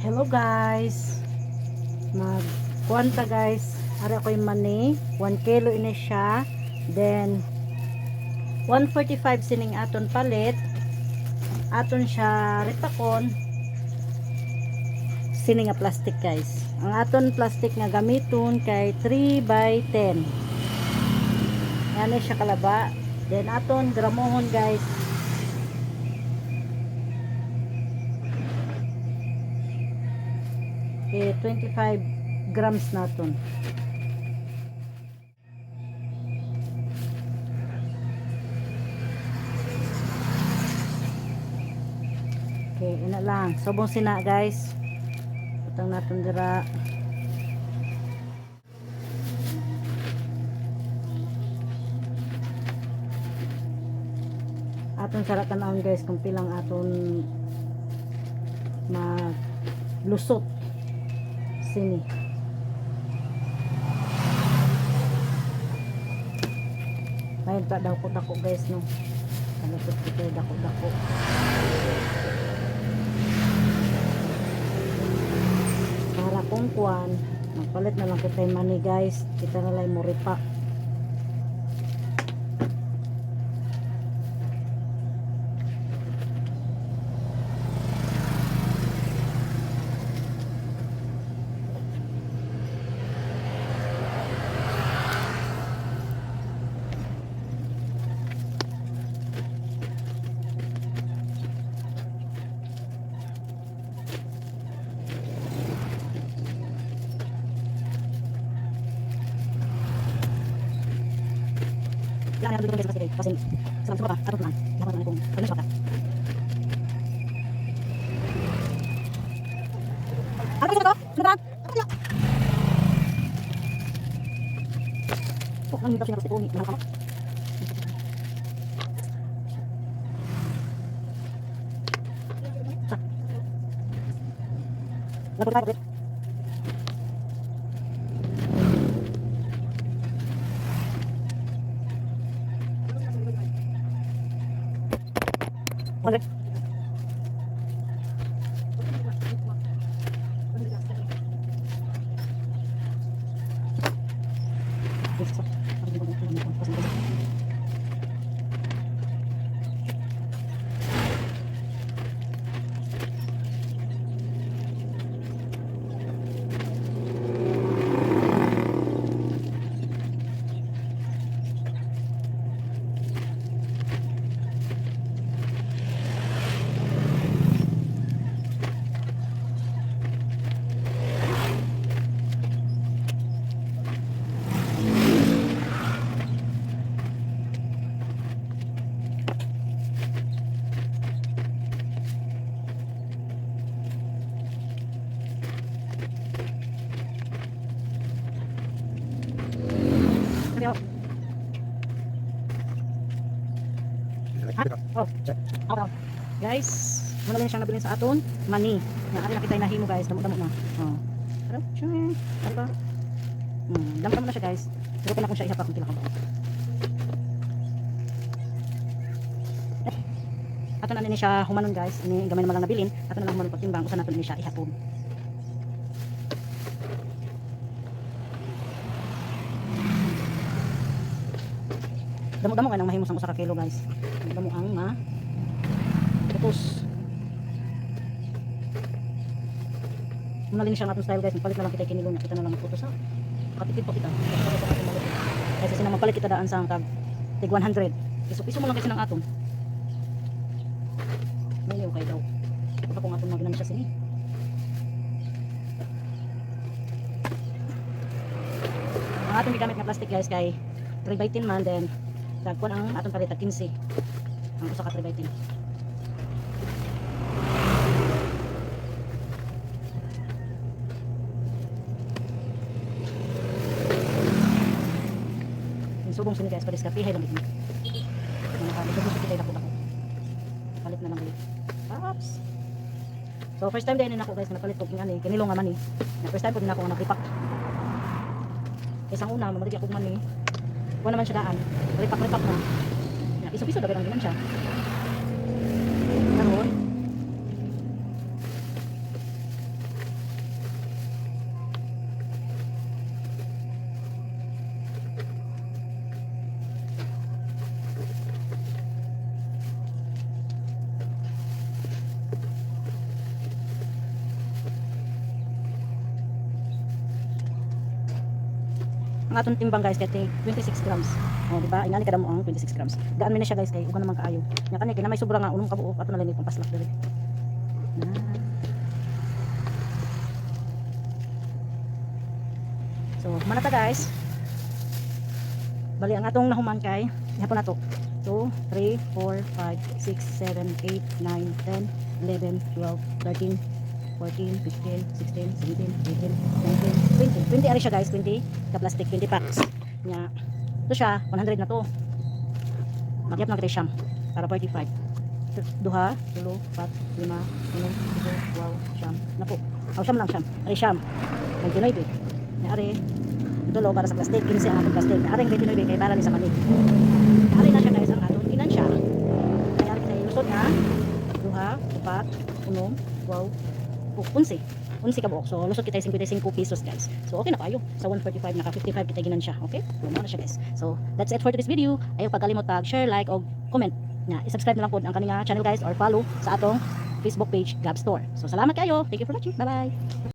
Hello guys. Mag kuwanta guys. Ara ko yung mani. 1 kilo ini siya. Then 145 sining aton palit. Aton siya ripakon. Sini nga plastic guys. Ang aton plastic nga gamiton kay 3 by 10. Yan na siya kalaba. Then aton gramohon guys. Okay, 25 grams naton. Okay, ina lang. Sobong sina guys. Putang naton dira. Aton sa tan-awon guys kung pilang aton maglusot sini. Ngayon pa daw ko dako guys no. Kalusot ko dako dako. Para kung kuan, magpalit na lang kita yung money guys. Kita na lang mo repack. Wala na guys kasi kasi sa mga pa ato man. Dapat na kung ano siya. Ano ba ito? Sundan. Oh, ang hirap siya kasi kung ano. Lapor Okay. Oh, oh. Guys, muna lang siyang nabilin sa aton money. Nga ari na kita nahimo guys, damo-damo na. Oh. Pero, sure. Ano ba? Damo-damo na siya guys. Pero pa na kung siya ihapak kung pila ka ba. Ato na ni siya humanon guys, ini gamay naman lang nabilin. Ato na lang humanon pagtimbang, usa naton ni siya ihapon. Damo-damo kay nang mahimo sang usa ka kilo guys. Damo ang ma putos. Muna lang siya ang atong style guys, magpalit na lang kita kinilo niya, kita na lang magputos ha. Katipid pa kita. Kaysa sina magpalit kita daan sa tag tig 100. Piso-piso mo lang kasi ng aton. May kay daw. Baka kung aton maginan siya sini. Ang atong gigamit nga plastic guys kay 3 by 10 man, then tagkuan ang atong palit tag 15. Ang usa ka 3 by 10. Yung subong sini guys, padiskartihay lang gid. Mga kalisod kita dako dako. Palit na lang ulit. Paps. So first time din ako guys napalit og ani kinilo nga mani. Na first time po din ako nga nagripak. Isang una mamaligya kog mani. Wala naman siya daan. Ripak-ripak na. Na piso-piso daw lang siya. Karon. Ang atong timbang, guys, kay 26 grams. Oh, di ba? Ingani kadamo ang 26 grams. Gaan mi na siya, guys, kay ugan naman kaayo. Nya kani kay na may sobra nga unom ka buok, ato na lang pang paslak diri. Na. So, mana ta, guys. Bali ang atong nahuman kay ihapon nato. 2, 3, 4, 5, 6, 7, 8, 9, 10, 11, 12, 13, 14, 15, 16, 17, 18, 19, 20. 20 ari siya, guys, 20 ka plastic, 20 packs. Nya. Ito siya, 100 na to. Magyap na kita siyam para 45. Duha, tulo, pat, lima, unom, pito, waw, siyam, napo. Aw, siyam lang siyam. Ari siyam. 29. Nya ari tulo para sa plastic, 15 ang atong plastic. Ari ang 29 kay para ni sa mani. Ari na siya, guys, ang atong ginansya. Kaya ari kay lusot nga duha, upat, unom, waw, 11. 11 ka buok. So lusot kita 55 pesos, guys. So okay na kayo. Sa 145 naka 55 kita ginansya. Okay? So mao na siya, guys. So that's it for today's video. Ayaw pagkalimot tag share, like og comment. Nya, i-subscribe na lang po ang kaning channel, guys, or follow sa atong Facebook page, Gab Store. So salamat kayo. Thank you for watching. Bye-bye.